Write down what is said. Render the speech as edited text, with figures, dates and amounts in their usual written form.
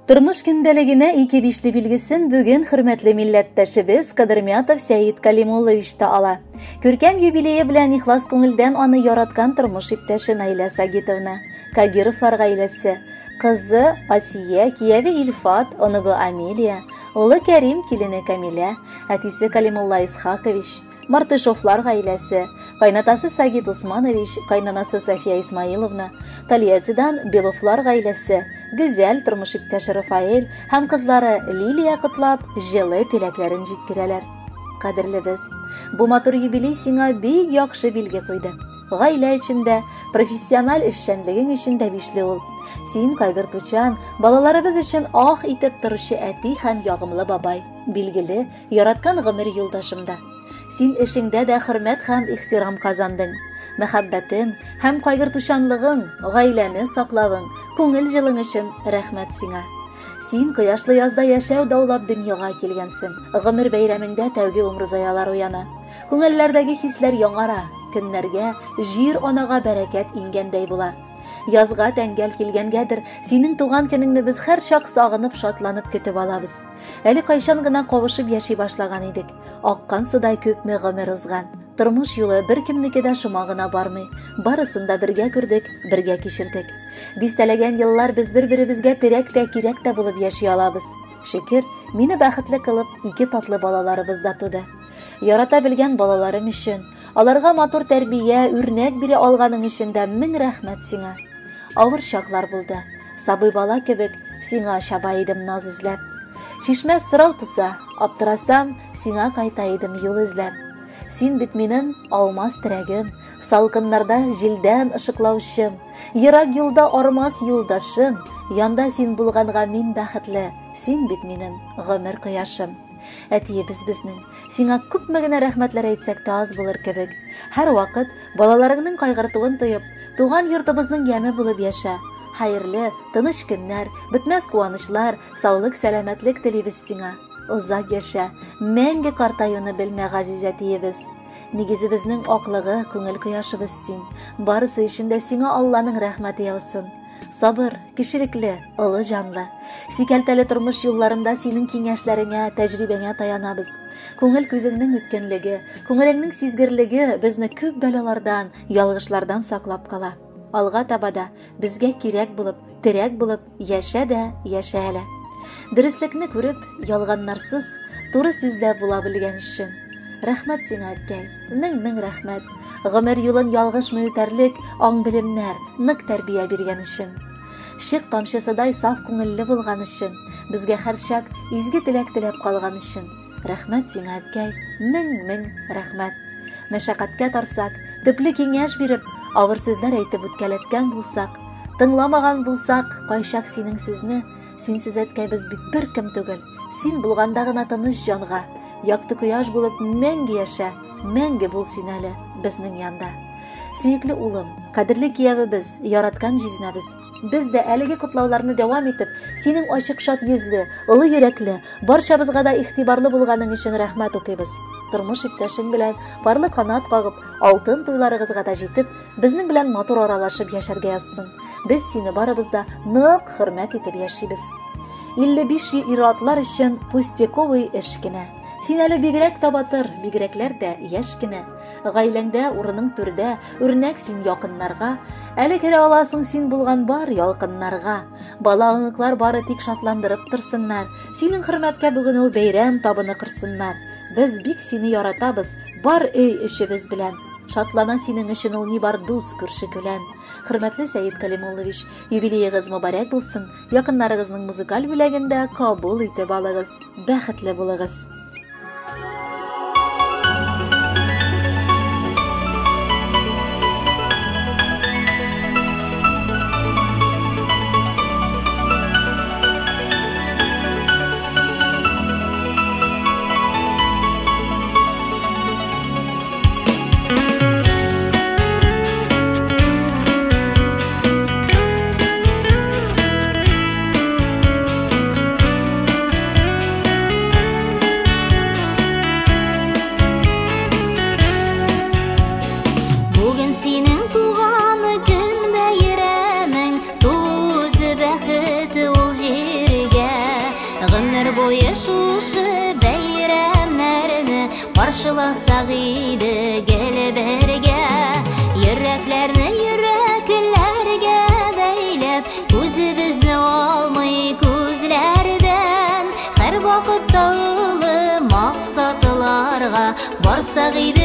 Тормыш көндәлегенә ике бишле билгесен бүген хөрмәтле милләттәшебез Кадырмятов Сәид Калимуллович та ала. Күркәм юбилее белән ихлас күңелдән аны яраткан тормыш иптәше Наилә Сагитовна, Кагировлар гаиләсе, кызы Асия, кияве Илфат, оныгы Амелия, улы Кәрим, килене Камилә, әтисе Калимулла Исхакович, Мартышовлар гаиләсе, кайнатасы Сагит Усманович, кайнанасы София Исмаиловна, Тольяттидан Беловлар гаиләсе, гүзәл тормыш иптәше Рафаэль һәм кызлары Лилия котлап, җылы теләкләрен җиткерәләр. Кадерлебез, бу матур юбилей сиңа бик яхшы билге куйды. Гаилә өчен дә, профессиональ эшчәнлегең өчен дә бишле ул. Син кайгыртучан, балаларыбыз өчен ах итеп торучы әти һәм ягымлы бабай. Билгеле, яраткан гомер юлдашым да. Син эшеңдә дә хөрмәт һәм ихтирам казандың. Мәхәббәтең һәм кайгыртучанлыгың, гаиләне саклавың, күңел җылың өчен рәхмәт сиңа. Син кояшлы язда яшәү даулап дөньяга килгәнсең. Гомер бәйрәмеңдә тәүге умырзаялар уяна. Күңелләрдәге хисләр яңара, көннәргә, җир анага бәрәкәт иңгәндәй була. Язга тәңгәл килгәнгәдер, синең туган көнеңне без һәрчак сагынып, шатланып көтеп алабыз. Әле кайчан гына кавышып яши башлаган идек. Аккан судай күпме гомер узган. Тормыш юлы беркемнеке дә шома гына бармый. Барысын да бергә күрдек, бергә кичердек. Дистәләгән еллар без бер-беребезгә терәк тә, кирәк тә булып яши алабыз. Шөкер, мине бәхетле кылып, ике татлы балаларыбыз да туды. Ярата белгән балаларым өчен, аларга матур тәрбия, үрнәк бирә алганың өчен дә мең рәхмәт сиңа. Авыр чаклар булды. Сабый бала кебек сиңа чаба идем наз эзләп. Чишмә сорау туса, аптырасам, сиңа кайта идем юл эзләп. Син бит минем аумас терәгем, салкыннарда җилдән ышыклаучым, ерак юлда армас юлдашым, янда син булганга мин бәхетле, син бит минем гомер кояшым. Әтиебез безнең, сиңа күпме генә рәхмәтләр әйтсәк тә аз булыр кебек. Һәрвакыт балаларыңның кайгыртуын тоеп, туган йортыбызның яме булып яшә. Хәерле, тыныч көннәр, бетмәс куанычлар, саулык, сәламәтлек телибез сиңа. Озак яшә, мәңге картаюны белмә, газиз әтиебез. Нигезебезнең аклыгы, күңел кояшыбыз син. Барысы өчен дә сиңа Алланың рәхмәте яусын. Сабыр, кешелекле, олы җанлы. Сикәлтәле тормыш юлларында синең киңәшләреңә, тәҗрибәңә таянабыз. Күңел күзеңнең үткенлеге, күңелеңнең сизгерлеге безне күп бәлалардан, ялгышлардан саклап кала. Алга таба да безгә кирәк булып, терәк булып яшә дә яшә әле. Дөреслекне күреп, ялганнарсыз, туры сүздә була белгән өчен. Рәхмәт сиңа, әткәй, мең-мең рәхмәт. Гомер юлын ялгышмый үтәрлек аң-белемнәр, нык тәрбия биргән өчен. Чык тамчысыдай саф күңелле булган өчен, безгә һәрчак изге теләк теләп калган өчен. Рәхмәт сиңа, әткәй, мең-мең рәхмәт. Мәшәкатькә тарсак, төпле киңәш биреп, авыр сүзләр әйтеп үткәләткән булсак, тыңламаган булсак, кайчак синең сүзне, синсез әткәй без бит беркем түгел. Син булганда гына тыныч җанга, якты кояш булып мәңге яшә, мәңге бул син әле безнең янда. Сөекле улым, кадерле киявебез, яраткан җизнәбез. Без дә әлеге котлауларны дәвам итеп, синең ачык шат йөзле, олы йөрәкле, барчабызга да игътибарлы булганың өчен рәхмәт укыйбыз. Тормыш иптәшең белән парлы канат кагып, алтын туйларыгызга да җитеп, безнең белән матур аралашып яшәргә язсын. Без сине барыбыз да нык хөрмәт итеп яшибез. 55 ир-атлар өчен пустяковый эш кенә. Син әле бигрәк тә батыр, бигрәкләр дә яшь кенә. Гаиләңдә урының түрдә, үрнәк син якыннарга. Әле керә аласың син булган бар ялкыннарга. Бала оныклар бары тик шатландырып торсыннар. Синең хөрмәткә бүген ул бәйрәм табыны корсыннар. Без бик сине яратабыз, бар өй эчебез белән. Шатлана синең өчен ул ни бар дус күрше күлән. Хөрмәтле Сәид Калимуллович, юбилеегыз мөбарәк булсын. Якыннарыгызның музыкаль бүләген дә кабул итеп алыгыз. Бәхетле булыгыз. Кочакласак иде гел бергә. Йөрәкләрне йөрәкләргә бәйләп, күзебезне алмый күзләрдән. Һәрвакытта олы максатларга барсак иде.